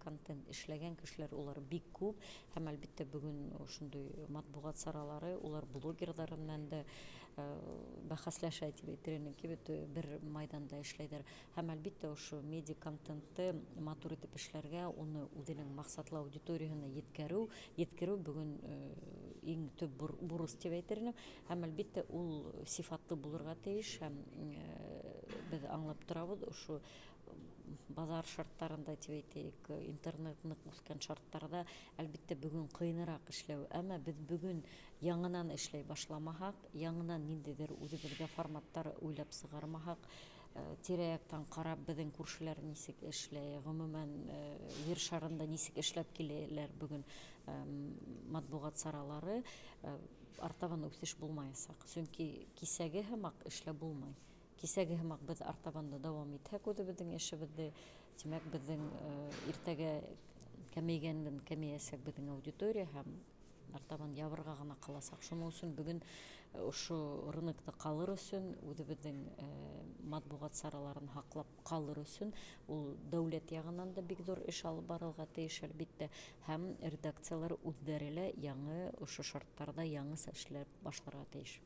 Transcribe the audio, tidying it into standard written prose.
Медиа контент эшләгән кешеләр улар бик күп, һәм, әлбиттә, бөгөн ошондай матбуғат саралары улар блогерҙар менән дә бәхәсләшә тип әйтер инем, бер майҙанда эшләйҙәр. Һәм, әлбиттә, ошо медиа контентты матур итеп эшләргә, уны үҙенең маҡсатлы аудиторияһына еткереү бөгөн иң төп бурыс тип әйтер инем. Һәм, әлбиттә, ул сифатлы булырға тейеш. Һәм беҙ аңлап торабыҙ, ошо баҙар шарттарында тип әйтәйек, интернет ныҡ үҫкән шарттарҙа, әлбиттә, бөгөн ҡыйыныраҡ эшләү. Әммә беҙ бөгөн яңынан эшләй башламаһаҡ, яңынан ниндәйҙер үҙебеҙгә форматтар уйлап сығармаһаҡ, тирә-яҡтан ҡарап, беҙҙең күршеләр нисек эшләй, ғөмүмән, ер шарында нисек эшләп киләләр бөгөн матбуғат саралары, артабан үҫеш булмаясаҡ. Сөнки кисәге һымаҡ эшләп булмай. Кисәге һымаҡ беҙ артабан да дауам итһәк үҙебеҙҙең эшебеҙҙе, тимәк, беҙҙең иртәгә кәмейгәндән кәмейәсәк беҙҙең аудитория һәм артабан ябырға ғына ҡаласаҡ. Шуның өсөн бөгөн ошо рынокта ҡалыр өсөн, үҙебеҙҙең матбуғат сараларын һаҡлап ҡалыр өсөн, ул дәүләт яғынан да бик ҙур эш алып барылға тейеш, әлбиттә, һәм редакциялар үҙҙәре лә яңы ошо шарттарҙа яңыса эшләп башларға тейеш.